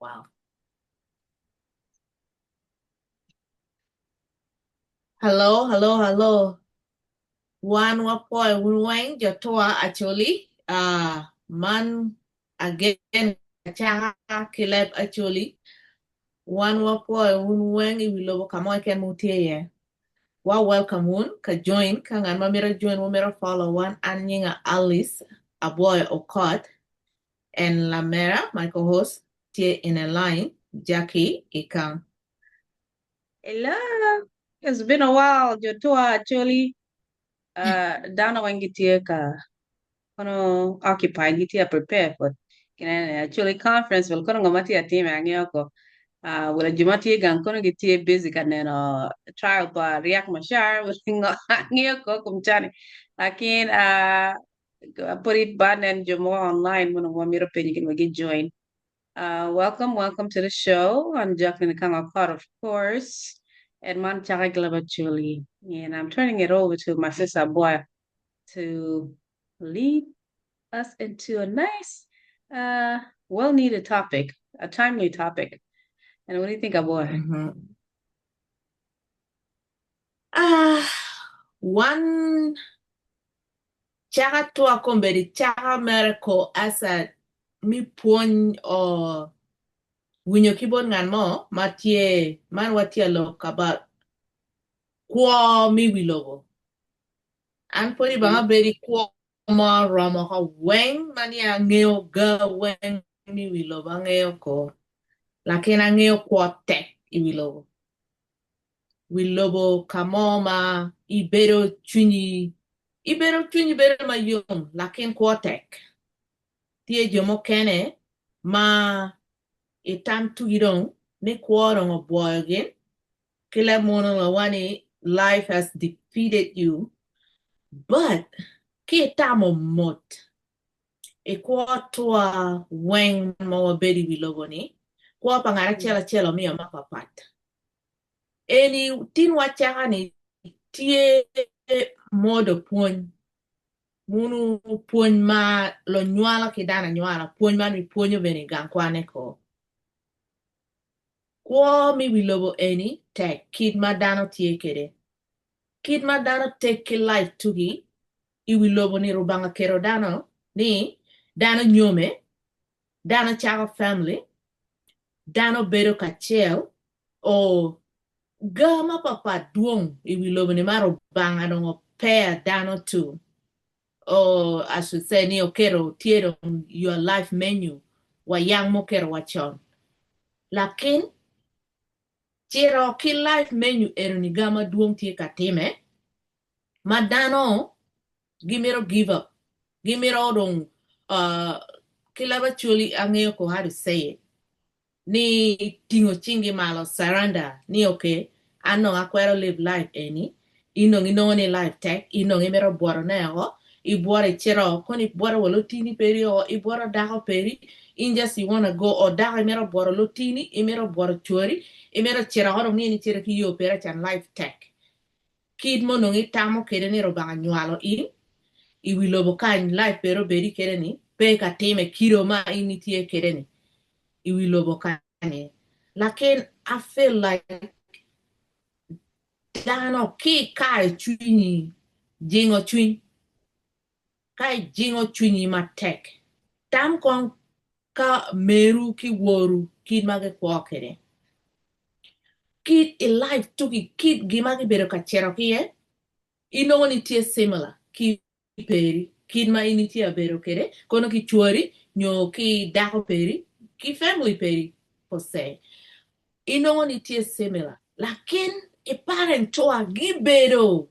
Wow. Hello, hello, hello. Wan wapwoyo wun weng jo tua Acholi. Uh, man again acaka ki leb Acholi. Wan wapwoyo wun weng i wi lobo ka mo keken ma wutye iye. Wa welcome wun ka join ka ngat ma mito join wumito follow wan an nyinga Alice Abwoyo Okot and Lamera my co-host tye in a line Jackie Ikang. Hello, it's been a while, jo tua actually. Uh, dano weng gitye ka kono occupied, gitye prepare for kinene actually conference wel kono ngo ma tye atime angeyo ko. Uh, wel jo ma tye gang kono gitye busy ka neno trial pa Riek Machar wel ngo angeyo ko kum cani. Lakin uh, pud ba nen jo mo online mono wamito penyo gin wek join. Welcome, welcome to the show. I'm Jacqueline Kangakot, of course, and man Chaka Acholi. And I'm turning it over to my sister Boy to lead us into a nice, uh, well needed topic, a timely topic. And what do you think, Aboy? Mhm. Ah, wan caka twa kombeddi caka mere ko asa mi pwony o winyo ki bot ngat mo ma tye man watye lok about kwo mi wi lobo. An pwod ibanga abedo i kwo mo romo ko weng ma ni angeyo ga weng mi wi lobo angeyo ko lakin angeyo kwo tek i wi lobo. Wi lobo ka mo ma ibedo cwinyi ibedo cwinyi bedo mayom lakin kwo tek. Tye jo mukene ma itam tugi dong ni kwo dong obwoyo gin ki leb munu wa ni life has defeated you but ki itamo mot i kwo twa weng ma wabedo i wi lobo ni kwo pa ngat acel acel omiyo mapapat. Eni tin wacaka ni tye modo pwony munu pwony ma lunywalo ki dano anywala pwony man ipwonyo bene i gang kwane ko. Kwo me wi lobo eni tek kit ma dano tye kwede. Kit ma dano tek ki life tugi i wi lobo ni Rubanga keto dano ni dano nyome, dano cako family, dano bedo kacel o ga mapapat dwong i wi lobo ni ma Rubanga dong opeya dano to or I should say ni oketo tye dong your life menu wa yang muketo wa con lakin cito ki life menu eno ni ga madwong tye ka time ma dano gimito give up gimito dong uh, ki leb acholi angeyo ko how to say it ni tingo cingi malo surrender ni okay an dong akwero live life eni in dong inongo ni life tek in dong imito bwoto ne oko ibwoto icito kono ibwoto wa lutini peri o ibwoto dako peri in just you wanna go o dako imito bwoto lutini imito bwoto cwari imito cito oko dong ni in icito ki yo peri acan life tek kit ma onongo itamo kede ni Rubanga nywalo in i wi lobo kany life peri obedi kede ni pe ka time kido ma in itye kede ni i wi lobo kany lakin I feel like dano ki ikayo cwinyi jingo cwiny ka ijingo cwinyi matek tam kong ka meru ki woru kit ma gikwo kwede kit i life tuki kit gima gibedo ka cito ki iye inongo ni tye similar ki peri kit ma in itye abedo kwede kono ki cwari nyo ki dako peri ki family peri per se inongo ni tye similar lakin i parent twa gibedo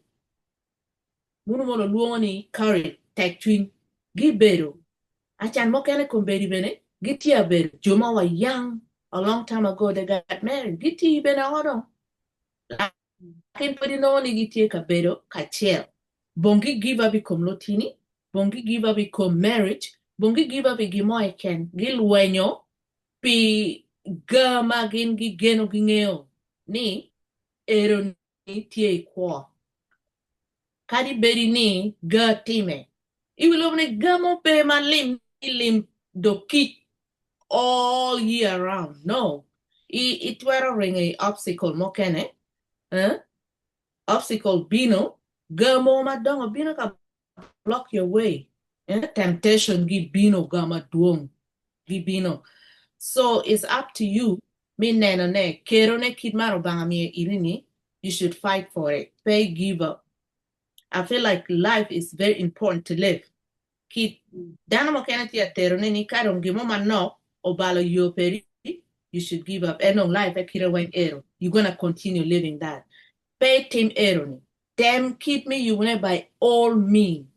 munu mono lwongo ni courage tek cwiny gibedo acan mukene kombeddi bene gitye abedo jo ma wa young a long time ago they got married gitye bene oko dong lakin pud inongo ni gitye ka bedo kacel bong gi give up i kom lutini bong gi give up i kom marriage bong gi give up i gin mo keken gilwenyo pi ga ma gin gigeno gingeyo ni ero ni tye i kwo kadi bedi ni ga time i wi lobo ni ga mo pe ma lim ni lim dok kic. all year round. No. I itwero ringo i obstacle mukene, eh? Obstacle bino, ga mo madongo bino ka block your way. Eh? Temptation gi bino ga madwong gibino. So it's up to you me neno ne kero ne kit ma Rubanga miyo iri ni you should fight for it. Pe give up. I feel like life is very important to live. Kit dano mukene tye atero ne ni ka dong gin mo manok obalo yo peri you should give up. En dong life e kite weng ero. You gonna continue living that. Pe itim ero ni. Tem kit me yubone by all mean.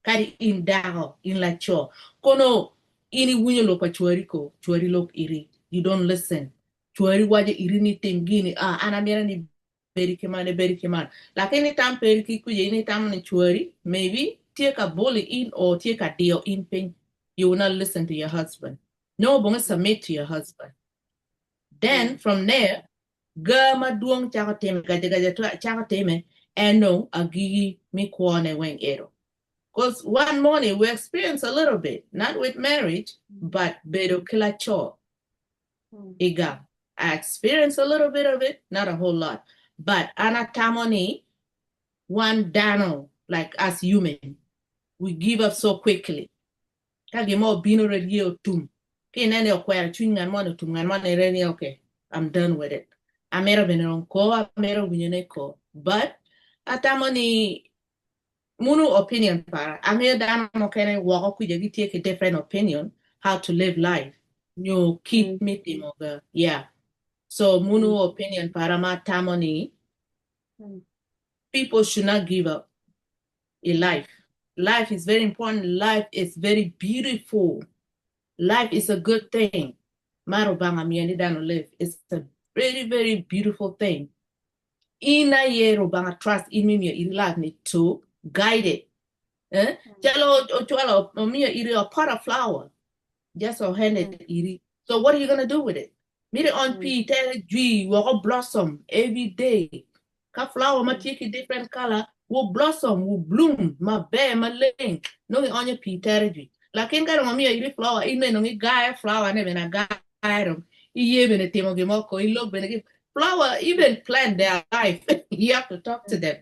Kadi in dako, in laco. Kono in iwinyo lok pa cwari ko, cwari lok iri. You don't listen. Cwari waco iri ni tim gini, ah an amito ni bedi ki man, ibedi ki man. Lakin itam peri ki kuca, in itamo ni cwari maybe tye ka bully in or tye ka diyo in piny. You will not listen to your husband. No bonge submit to your husband. Then from there, ga madwong cako time, gaja gaja cako time, en dong agigi mi kwone weng ero. Cause one morning we experience a little bit, not with marriage, but bedo ki laco i gang. I experience a little bit of it, not a whole lot. But an atamo ni wan dano, like us human, we give up so quickly. Ka gin mo obino red ye otum, ki ineno ni okwero cwiny ngat mo ni otum ngat mo ni red ni okay, I'm done with it. Amito bene dong ko, amito winyo ne ko. But atamo ni munu opinion para. Angeyo dano mukene woko kuca gitye ki different opinion how to live life nyo kit me timo ga yeah. So munu opinion para ma atamo ni people should not give up in life. Life is very important. Life is very beautiful. Life is a good thing. Ma Rubanga miyo ni dano live. It's a very, very beautiful thing. In aye Rubanga trust in me miyo iri life ni to guide it. Eh? Calo ocwalo omiyo iri a pot of flower. Just o hand it iri. So what are you gonna do with it? Miti on pii tere jwi woko blossom every day. Ka flower ma tye ki different color will blossom, will bloom maber maleng. Nongo ionyo pii tere jwi. Lakin ka dong omiyo iri flower in bene nongo igayo flower ne bene agaya dong iye bene timo gin mo ko ilok bene ki flower even plant their life you have to talk to them.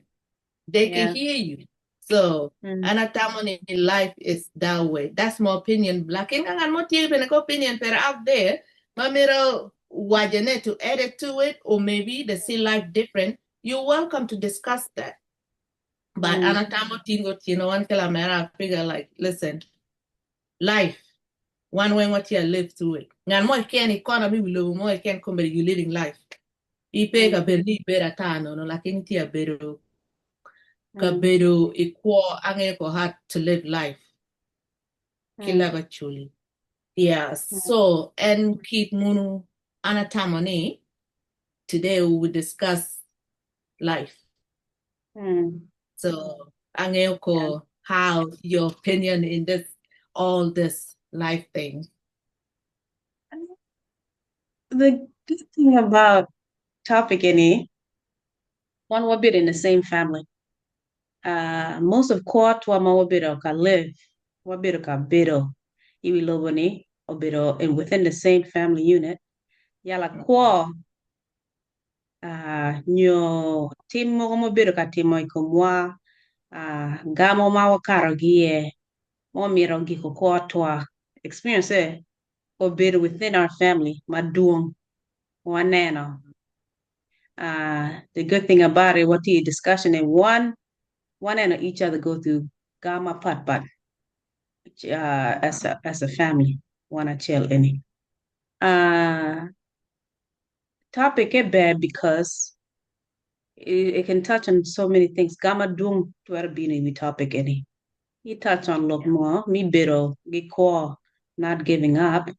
They can hear you. So an atamo ni life is that way. That's my opinion. Lakin ka ngat mo tye bene ki opinion pero out there ma mito waco ne to add it to it or maybe they see life different, you're welcome to discuss that. But an atamo tin gotyeno wan ki lamera I figure like listen, life wan weng watye a live through it. Ngat mo keken i kona me wi lobo mo keken kombeddi you living life. Ipe ka bedo ni ibedo ata nono lakin itye abedo kabedo i kwo angeyo ko how to live life ki leb acholi. Yeah, so en kit munu an atamo ni today we will discuss life. So angeyo ko how your opinion in this all this life thing. The good thing about topic eni, wan wabedo in the same family. Most of kwotwa ma wabedo ka live, wabedo ka bedo i wi lobo ni obedo in within the same family unit. Yala kwo nyo tim mogo ma wabedo ka timo i komwa, gamo ma wakato ki iye ma omito giko kwotwa, experience obedo within our family madwong waneno. The good thing about it, watye i discussion ni one, waneno each other go through ga mapat pat as a family wan acel eni. Topic e ber because it can touch on so many things. Ga madwong twero bino i wi topic eni. I touch on lok mo mi bedo gi kwo, not giving up,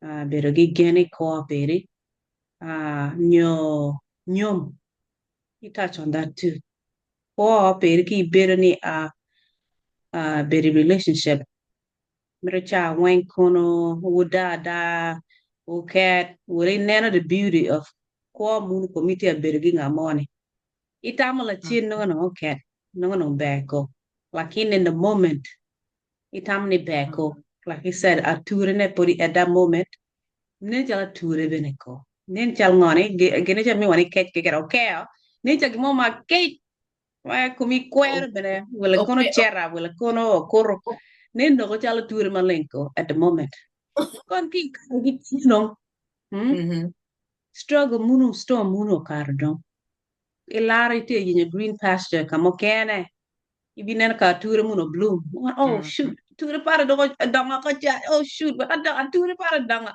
bedo gi gen i kwo piri, nyo nyom. I touch on that too. Kwo piri ki ibedo ni bedo i relationship mito ca weng kono wuda ada wuket wek ineno the beauty of kwo munu komi tye abedo ki ngat mo ni. Itamo lacen nongo nongo oket nongo nongo ber ko lakin in the moment itamo ni ber ko like you said ature ne podi at that moment. Nen calo ature bene ko. Nen cal ngo ni gine calo miwa ni kec keken okeo. Nen cal gin mo ma kec ma komi kwero bene wele kono cera wele kono okuto. Nen doko calo ature maleng ko at the moment. Kon ki i kare ki dong. Hmm? Struggle munu storm munu okato dong. Ilaro itye yenyo green pasture ka mukene. Ibineno ka ature munu obloom. Oh shoot, ature pare dong odongo oko ca. Oh shoot, wek adok ature pare odongo.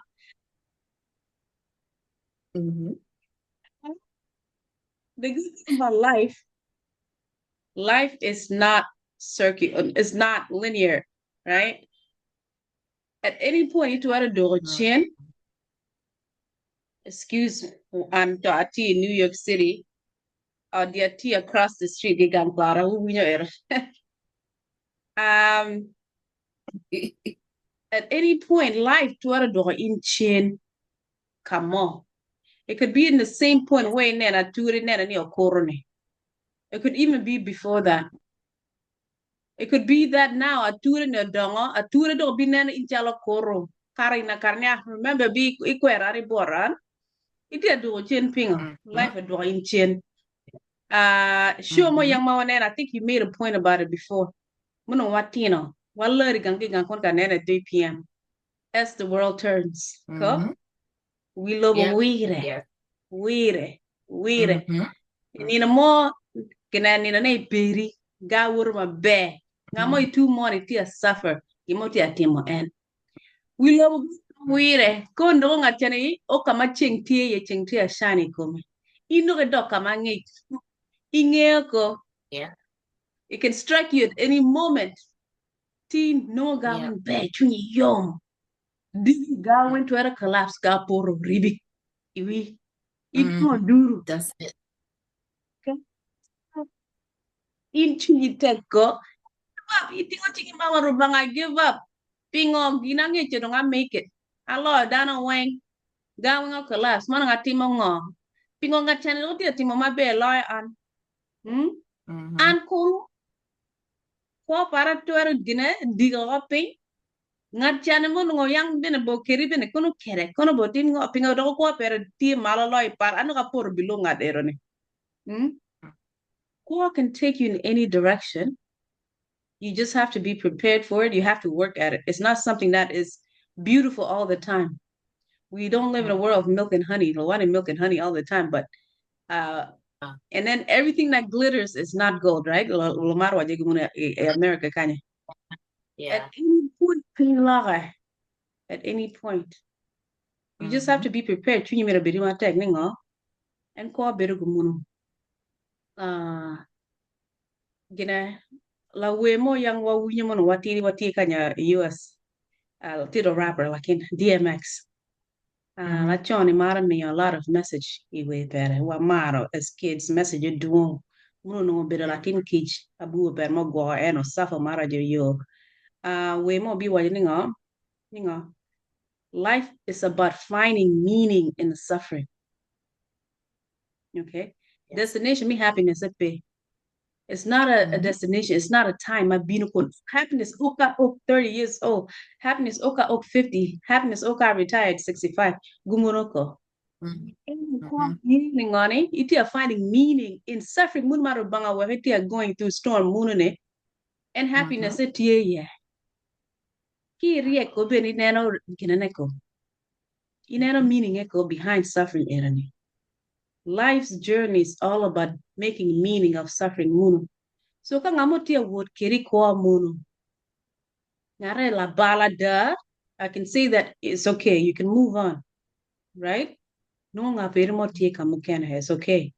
The good thing about life, life is not circular, it's not linear, right? At any point itwero doko cen, excuse an to atye i New York City, ot gi atye across the street ki gang kwara wuwinyo ero. Um, at any point life twero dwoko in cen ka mo. It could be in the same point where ineno ature ineno ni okuto ni. It could even be before that. It could be that now ature ni odongo, ature dong bineno in calo okuto. Kare ina kare ni ah remember bi ikwero an ibwota an. Itye adwogo cen pingo? Life odwoko in cen. Uh, show mo yang ma waneno, I think you made a point about it before. Munongo watino, walari gang ki gang kun ka neno at 3 p.m. As the world turns. Ko? Wi lobo wire, wire, wire. I nino mo, kine nino ne iperi, ga woto maber. Nga mo itu moni tye a suffer, gin mo tye a timo en. Wi lobo wire, kon dong ngat cani o ka ma ceng tye iye, ceng tye a shine i kome. In dok idok ka ma ngic. Ingeyo ko. It can strike you at any moment. Ti nongo ga weng ber, cwinyi yom. Diki ga weng twero collapse ga poto ribi i wi. Itimo duru. That's it. In cwinyi tek ko. Give up. Itingo cingi mama Rubanga I give up. Pingo gin angeco dong I make it. Aloyo dano weng. Ga weng o collapse. Mono atimo ngo? Pingo ngat cani dong tye timo maber loyo an? Hmm? An kunu kwo para twero gine diko oko piny. Ngat cani ma onongo yang bene bo keri bene kono kede kono bo tim ngo pingo dok kwo pere tye malo loyo par an dok apoto below ngat ero ni. Hmm? Kwo can take you in any direction. You just have to be prepared for it. You have to work at it. It's not something that is beautiful all the time. We don't live in a world of milk and honey. We want milk and honey all the time, but uh, and then everything that glitters is not gold, right? Lumar wa jegi muna America kanya. At any point, piny loke. At any point. You just have to be prepared. Cwinyi myero obedi matek ni ngo? En kwo bedo gumunu. Uh, gine lawer mo yang wawinyo mono watidi watye kanya i US. Uh, tito rapper lakin DMX. Uh, laco ni maro miyo a lot of message i wer pere. Wamaro as kids message dwong. Muno onongo obedo latin kic abur pere mo gwoko en osafo maraco yo. Uh, wer mo biwaco ni ngo? Ni ngo? Life is about finding meaning in the suffering. Okay? Destination me happiness pe. It's not a destination. It's not a time. Ma bino kun happiness oka ok 30 years old. Happiness oka ok 50. Happiness oka retired 65. Gumuno ko. Meaning ngoni itye finding meaning in suffering mun ma Rubanga wek itye going through storm munu ne and happiness tye iye. Ki iryek ko bene ineno ginene ko. Ineno meaning ko behind suffering erani. Life's journey is all about making meaning of suffering munu. So ka ngamo tye wot keri kwo munu. Ngare labal ada, I can say that it's okay, you can move on. Right? Nongo nga peri mo tye ka mukene, it's okay.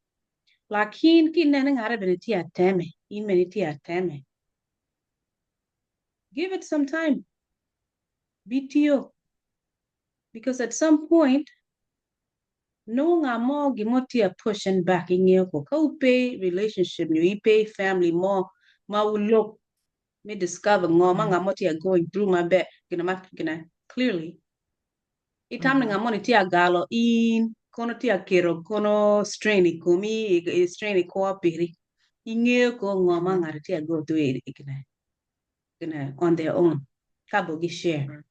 Lakin ki inene ngare bene tye ateme, in bene itye ateme. Give it some time. Bitiyo. Because at some point, nongo nga mo gin mo tye a pushing back ingeyo ko. Ka upe relationship nyo ipe family mo ma wulok me discover ngo ma nga mo tye a going through maber gina ma gina clearly. Itam ni nga mo ni tye a galo in kono tye a keto kono strain i komi i strain i kwo piri. Ingeyo ko ngo ma ngato tye a go through i gina gina on their own ka bo gi share.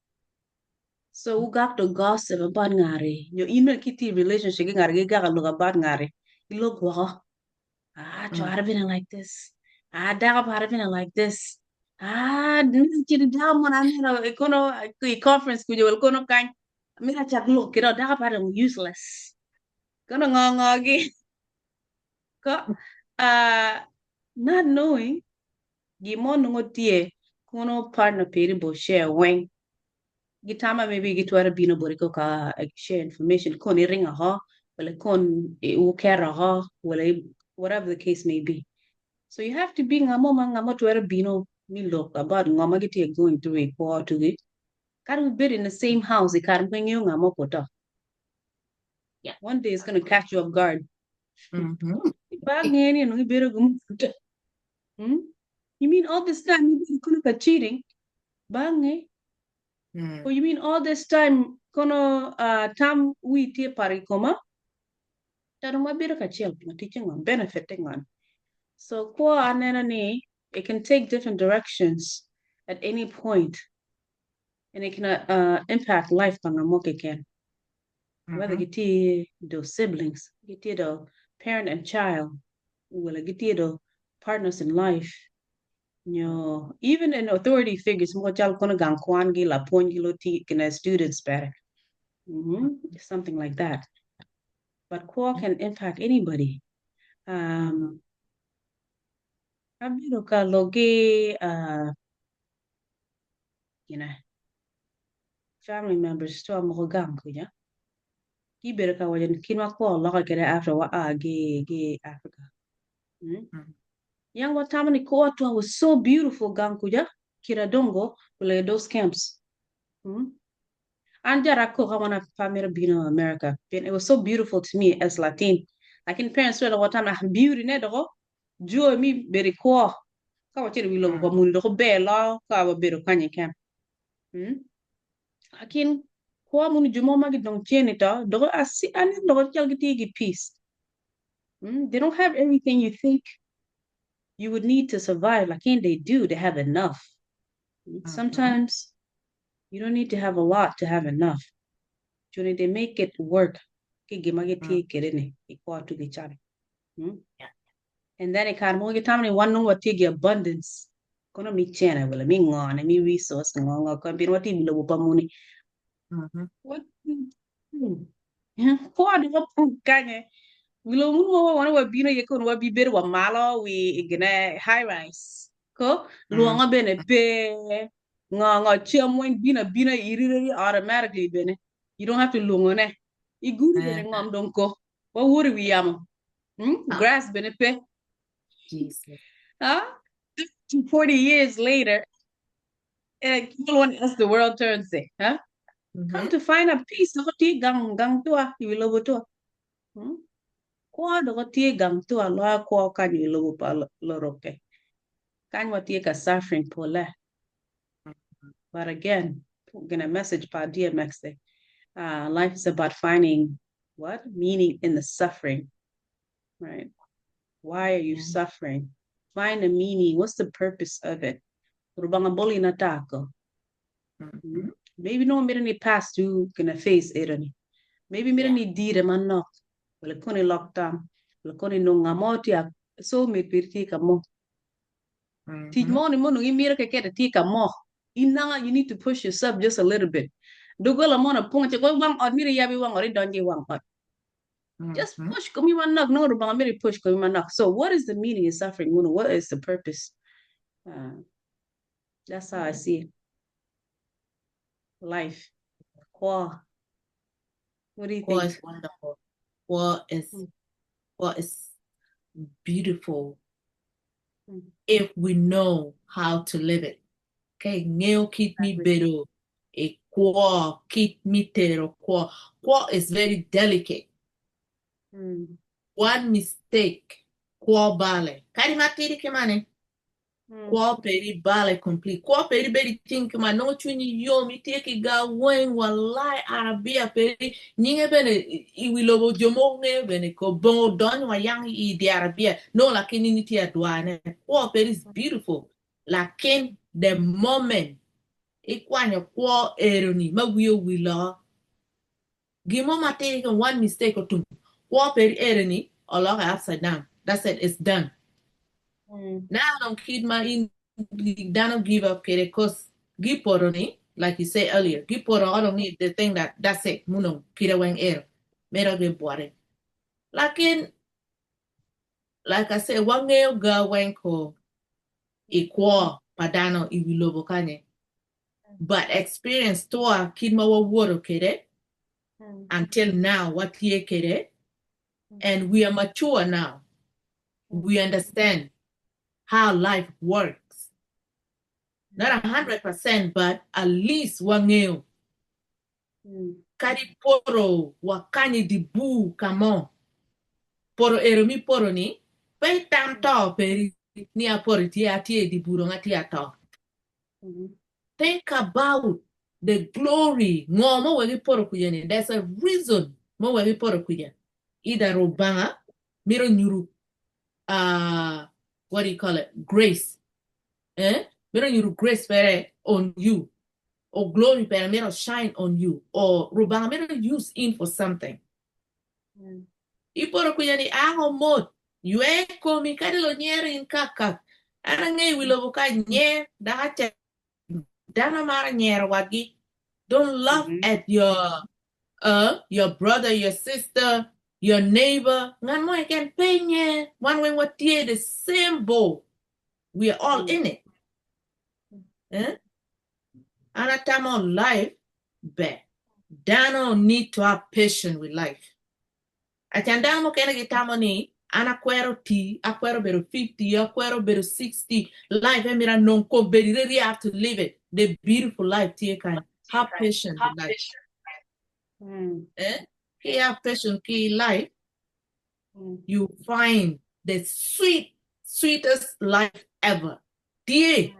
So wugak to gossip about ngari nyo in bene ka itye i relationship ki ngari gigak alok about ngari ilok woko. Ah cwara bene like this. Ah dako para bene like this. Ah cit dako mono aneno kono i conference kuca wel kono kany amito acak lok kede dako para dong useless. Kono ngo ngo gi. Ko ah not knowing gin mo nongo tye kono partner piri bo share weng gitama maybe gitwero bino boti ko ka share information kon iringo oko wala kon wuketo oko wala whatever the case may be so you have to be nga mo ma nga mo twero bino me lok about ngo ma gitye going through i kwo tugi kadi wubed in the same house i kare ma ingeyo nga mo kuto one day it's gonna catch you off guard pe angeyo ni onongo ibedo gi Hmm? You mean all this time you been kono ka cheating? Bange. Or you mean all this time kono tam wi tye par i koma? Tano ma bedo kacel ma ticce ngon, benefit te ngon. So kwo aneno ni it can take different directions at any point and it can impact life pa ngat mo keken. Whether gitye do siblings, gitye do parent and child, wala gitye do partners in life, nyo even in authority figures mogo calo kono gang kwan gi lapwony gi luti gine students bene. Something like that. But kwo can impact anybody. Abedo ka lok ki gine family members cwa mogo gang kuca gibedo ka waco ni kit ma kwo olokke kwede after wa a ki i Africa. Yang watamo ni kwo twa was so beautiful gang kuca Kiradongo wala those camps. An jara akoka when I pe amito bino America pien it was so beautiful to me as Latin. Lakin parents twero watamo ni beauty ne doko joy me bedo i kwo ka wacito i wi lobo pa muni doko ber loyo ka wabedo kany i camp. Lakin kwo munu jo mo ma gidong cen ni to doko aneno doko cal gitye ki peace. They don't have everything you think you would need to survive lakin they do they have enough. Sometimes you don't need to have a lot to have enough. Joni they make it work ki gin ma gitye kwede ni i kwo tugi calo. And then i kare mogo gitamo ni wan nongo watye ki abundance kono mi cene wala mi ngone mi resource ngo ngo kono pien watye i lobo pa muni. Kwo dong wapong kanye wi lobo munu ma wan wabino iye kono wabibedo wa malo wi gine high rise ko lwongo bene pe ngo ngo cam weng bino abina iri automatically bene you don't have to lwongone i gudi bene ngom dong ko wawor i wi yamo grass bene pe Jesus. Huh? 40 years later one as the world turns it, huh? Come to find a peace doko tye gang gang tua i wi lobo tua. Kwo doko tye gang tua loyo kwo kany i wi lobo pa lorokke. Kany watye ka suffering pole. But again, gonna message pa DMX de. Life is about finding what? Meaning in the suffering. Right? Why are you suffering? Find a meaning. What's the purpose of it? Rubanga boli na tako. Maybe no mito ni pass through gonna face it ni. Maybe mito ni dire manok. Wala koni lok tam. Wala koni nong nga mo tye soulmate piri tye ka mo. Tic mo ni mo nongo imito keken tye ka mo. In nanga you need to push yourself just a little bit. Dogola mo na pong ci wang ot mito iyabi wang ot idonyo i wang ot. Just push komi manok nongo Rubanga mito i push komi manok. So what is the meaning in suffering munu? What is the purpose? That's how I see it. Life. Kwo. What do you Kwo think? is wonderful. Kwo is kwo is beautiful if we know how to live it. Ka ingeyo kit me bedo i kwo, kit me tero kwo. Kwo is very delicate. One mistake, kwo bale. Kadi matidi ki mane, kwo peri bale complete. Kwo peri bedo i cing ki ma nongo cwinyi yom, itye ki ga weng, walai Arabia peri nyinge bene i wi lobo jo mogo ngeyo bene ko bongo donyo wa yang i di Arabia nongo lakin in itye adwane. Kwo peri is beautiful. Lakin the moment Ikwanyo kwo eroni ma wii owil oko. Gin mo matidi keken one mistake otum kwo peri eroni oloke upside down that's it it's done. Now dong kit ma in dano give up kede cause gipoto ni like you say earlier gipoto oko dong ni they think that that's it munong kite weng ero mere gibwote. Lakin like I say wangeyo ga weng ko i kwo pa dano i wi lobo kany but experience twa kit ma wawoto kede until now watye kede and we are mature now we understand how life works not 100% but at least wangeyo kadi poto wakany i di bur ka mo poto ero mi poto ni pe itam to peri ni apoto itye atye i di bur dong atye ato. Think about the glory ngo ma wek ipoto kuca ni there's a reason ma wek ipoto kuca either Rubanga mito nyuto uh, what do you call it grace eh mito nyuto grace pere on you or glory pere mito shine on you or Rubanga mito use in for something. Ipoto kuca ni ako mot ywe komi kadi lunyero in kakak an angeyo wi lobo ka nyer dok acel dano maro nyero wadgi don't laugh at your uh, your brother your sister your neighbor ngat mo keken pe nyer wan weng watye the same boat we are all in it eh? An atamo life ber dano need to have patience with life acan dano mukene gitamo ni an akwero ti akwero bedo 50 akwero bedo 60 life emito anong kombeddi really I have to live it the beautiful life tye kany have patience with life eh? Ki have patience ki life you find the sweet sweetest life ever tye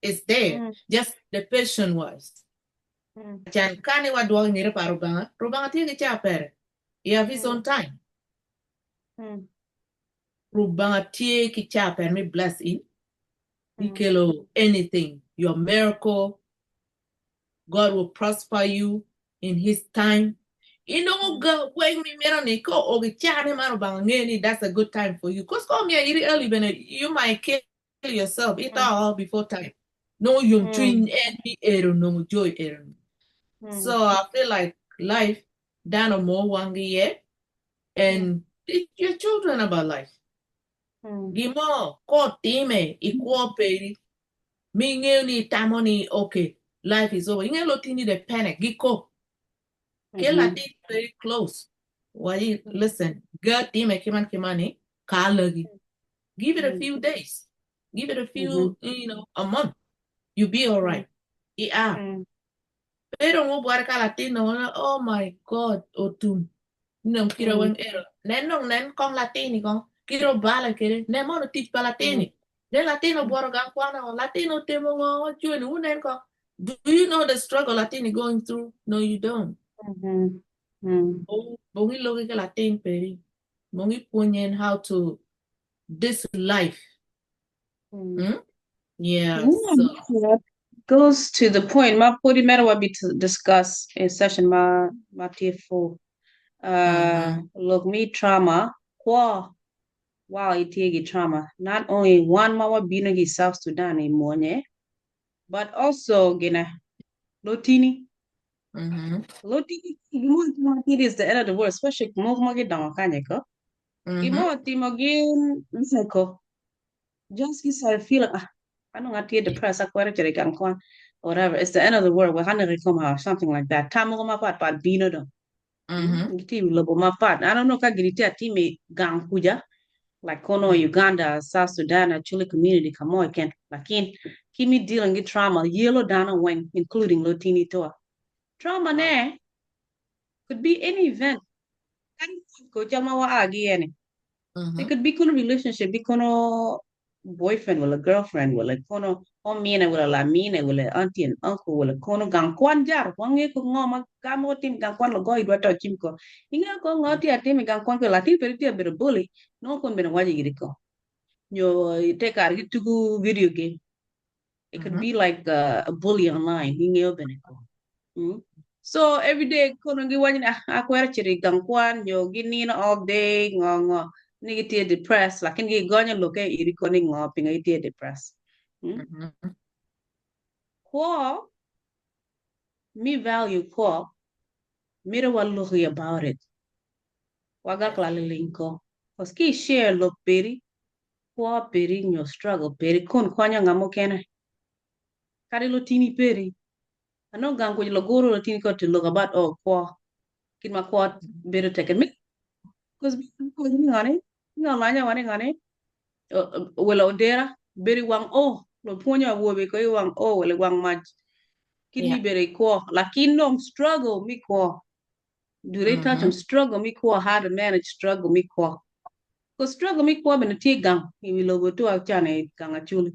is there just the patient was acan kani wadwoko i ngete pa Rubanga Rubanga tye ki caa pere he have his own time Rubanga tye ki caa pere me bless in me kelo anything your miracle God will prosper you in his time inongo ga weng mi mito ni ko o ki caa ma Rubanga ngeyo ni that's a good time for you cause ko miyo iri early bene you might kill yourself ito before time nongo yom cwiny en mi ero nongo joy ero so I feel like life dano mo wangi ye and teach your children about life gimo ko time i kwo peri mi ngeyo ni itamo ni okay life is over ingeyo lotini de panic giko kel latin very close wayi listen ga time kiman kimani ka lagi give it a few days give it a few you know a month you be all right yeah pero ngo bwar ka latin no oh my god otum nong kiro weng ero nen nong nen kong latini kong kiro bala kede ne mono tic pa latini ne latin obworo gang kwana o latin otimo ngo chweni unen ko do you know the struggle latini going through no you don't bongi logi ke latin peri bongi pwonyen how to this life mm? yeah so That goes to the point ma podi mere wa bi to discuss in session ma ma tye full. Lok mi trauma kwo while itye gi trauma not only one ma wabino gi South Sudan i mwonye but also gina lotini lotini gimo it is the end of the world especially mo ma gidongo kanye ko gimo timo gin ko just you start feeling ah I don't get depressed akwero cito i gang kwan or whatever it's the end of the world we hanno or something like that tamo ko mapat pat bino do gitye i lobo mapat I don't know ka gini tye atimo i gang kuja like kono Uganda South Sudan actually community ka mo keken lakin kimi dealing gi trauma yelo dano weng including lotini toa trauma ne could be any event ko chama wa agi ene it could be kono relationship be kono boyfriend wala girlfriend wala kono omine wala lamine wala auntie and uncle wala kono gang kwan jar wange ko ngo ma gamo tim gang kwan lo go idwa to chim ko inga ko ngo ti atim gang kwan ko latin peri ti a bully no kon bene waji giri ko nyo te kar gi tugu video game. It could be like a bully online, ingeyo bene ko. So every day kono giwaco ni ah akwero cito i gang kwan nyo ginino all day ngo ngo ni gitye depressed lakin gigonyo lokke iri kono ni ngo pingo itye depressed. Kwo me value kwo mito waloki about it wagak laliling ko cause ki i share lok peri kwo peri nyo struggle peri kun konyo nga mukene kadi lutini peri anongo gang kuc luguru lutini ko to look about oh kwo kit ma kwo bedo tek mi cause ni ngani ngo lanya wani ngani welo odera bedo i wang o lupwonyo awobe ko i wang o welo i wang mac kit mi bedo i kwo lakin dong struggle mi kwo do they touch on struggle mi kwo how to manage struggle mi kwo cause struggle mi kwo bene tye gang i wi lobo tua cani gang aculi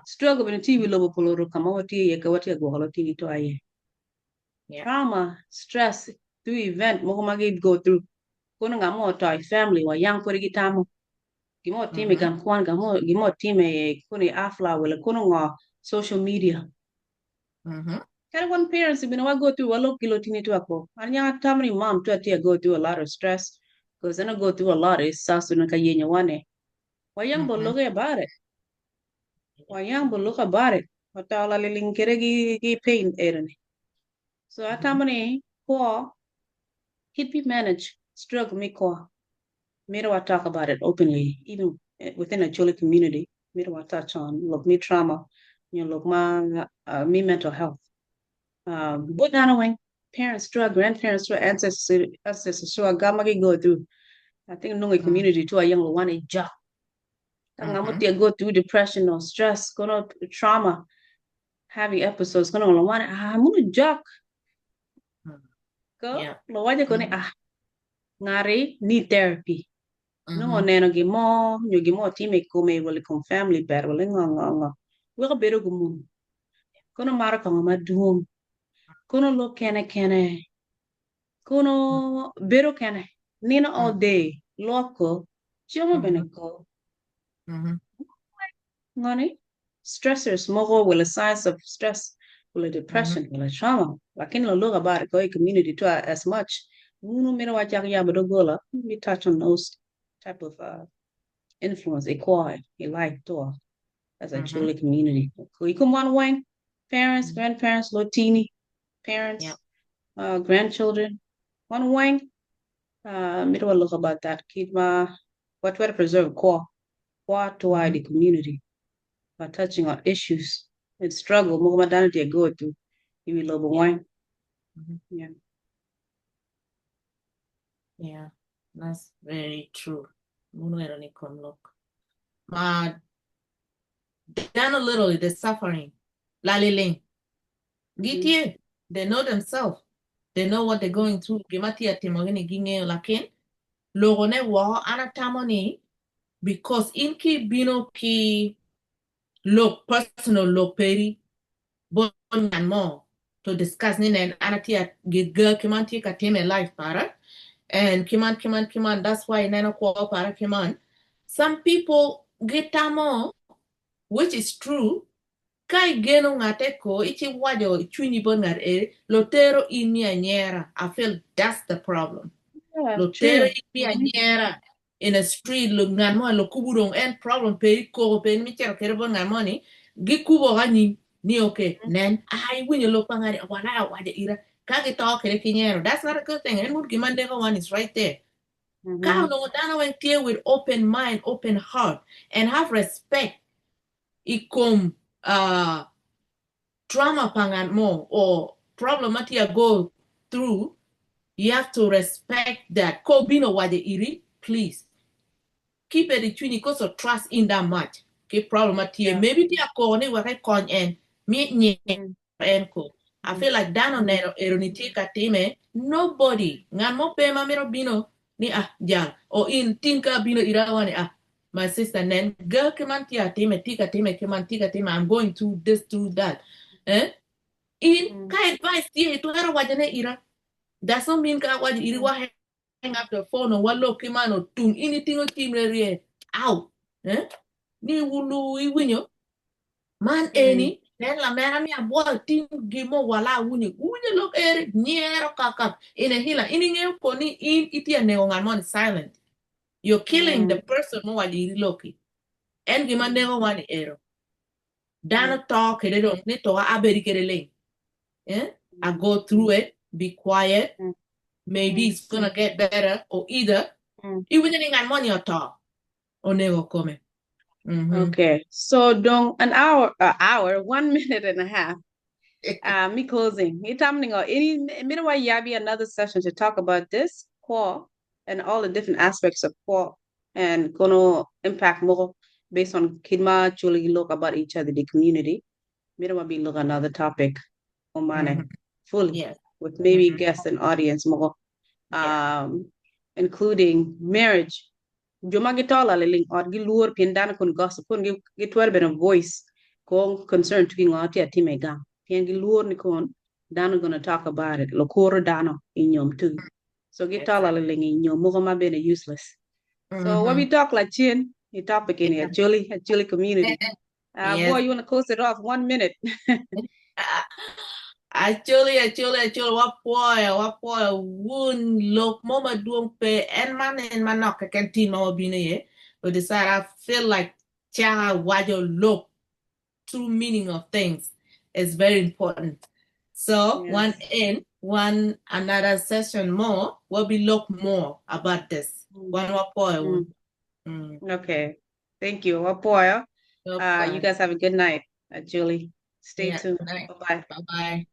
struggle bene tye i wi lobo polo ka ma watye iye ka watye ka gwoko lutini to aye trauma stress through event mogo ma gi go through kono nga mo oto i family wa yang pwod gitamo gin mo otime i gang kwan gin mo otime kono i afla wala kono ngo social media kadi wan parents bene wa go through walok ki lutini twa ko an nyang atamo ni mom twa tye go through a lot of stress because I go through a lot i South Sudan ka yenyo wane wa yang bo loke about it wa yang bo look about it oto la liling kede gi pain eroni so atamo ni kwo kit be manage struggle mi kwo mito wa talk about it openly even within Acholi community mito wa touch on lok mi trauma nyo lok ma mi mental health bot dano weng parents twa grandparents twa ancestors ancestors twa ga ma gi go through I think nongo i community twa yang wan i jok ka nga mo tye go through depression or stress kono trauma having episodes kono wan ah muno jok ko luwaco kono ni ah ngati need therapy nongo oneno gin mo nyo gin mo otime i kome wala i kom family ber wala ngo ngo ngo weko bedo gumunu kono maro kongo madwong kono lok kene kene kono bedo kene nino all day lwoko cemo bene ko ngoni stressors mogo wala signs of stress wala depression wala trauma lakin luluk about it ko i community too as much munu mito wacak yabo dogola we touch on those type of influence i kwo i life too as a Acholi community i kom wan weng parents grandparents lutini parents grandchildren wan weng mito walok about that kit ma watwero preserve kwo kwo twa i the community by touching on issues and struggle mogo ma dano tye go through i wi lobo weng. Yeah. Yeah, that's very true. Munu ero ni kom lok. Ma dano literally the suffering. Laliling. Gitye, they know themselves. They know what they're going through. Gima tye atimo gini gingeyo lakin loko ne woko an atamo ni because in ki bino ki lok personal lok peri bot ngat mo to discuss ni nen an atye ga ki man tye ka time i life para and ki man ki man ki man that's why ineno kwo para ki man some people gitamo which is true ka igeno ngate ko ici waco cwinyi bot ngat eri lotero in mi anyera I feel that's the problem Yeah, lotero true. in mi anyera in a street ngat mo lukubu dong en problem pe ikoko pe ni cito kede bot ngat mo ni gikubo ka nyim ni okay nen ah iwinyo lok pa ngati wala awaco ira ka gito kede ki nyero that's not a good thing en mut gima neko one is right there ka onongo dano weng tye with open mind open heart and have respect i kom trauma pa ngat mo or problem ma tye go through you have to respect that ko bino waco iri please keep it i cwinyi koso trust in that much ki problem ma tye maybe tye akoko ni wek ekony en mi nyer en ko I feel like dano oneno ero ni tye ka time nobody ngat mo pe ma mito bino ni ah jal o in tin ka abino ira wani ah my sister nen girl ki man tye atime tye ka time ki man tye ka time I'm going through this through that eh in ka advice tye itwero waco ne ira does not mean ka awaco iri wa hang up the phone o walok ki man otum in itingo cim re rye out eh ni wulu iwinyo. Man eni nen lamera mi abwoyo tin gin mo wala awunyi wunyo lok eri nyero kaka in a hila in ingeyo ko ni in itye nego ngat moni silent you're killing the person mo waco iri loki en gima nego wani ero dano to kede dong ni to abedi kede ling eh? I go through it be quiet maybe it's gonna get better or either iwinyo ni ngat moni oto onego kome. Okay, so dong an hour, 1 minute and a half. Me closing. Itamningo any mito yabi another session to talk about this core and all the different aspects of core and kono impact more based on kit ma actually look about each other, the community. Mito be look another topic. Omane fully with maybe guests and audience more. Including marriage. Jo ma gitola liling ot giluor pien dano kun gossip kun gitwero bene voice ko concern tuki ngo ti atime gang pien giluor ni kun dano gonna talk about it lokoro dano i nyom tugi so gitola liling i nyom mogo ma bene useless. So when we talk like chin i topic in actually community, boy, you want to close it off, 1 minute. Actually, actually, actually, wapwoyo wun lok mo madwong pe en man en manok keken tin ma wabino iye. We decide I feel like chaka waco lok true meaning of things is very important. So one in one another session more, we'll be look more about this. One wapwoyo wun. Okay, thank you, wapwoyo. You guys have a good night, Julie. Stay tuned. Good night. Bye bye. Bye bye.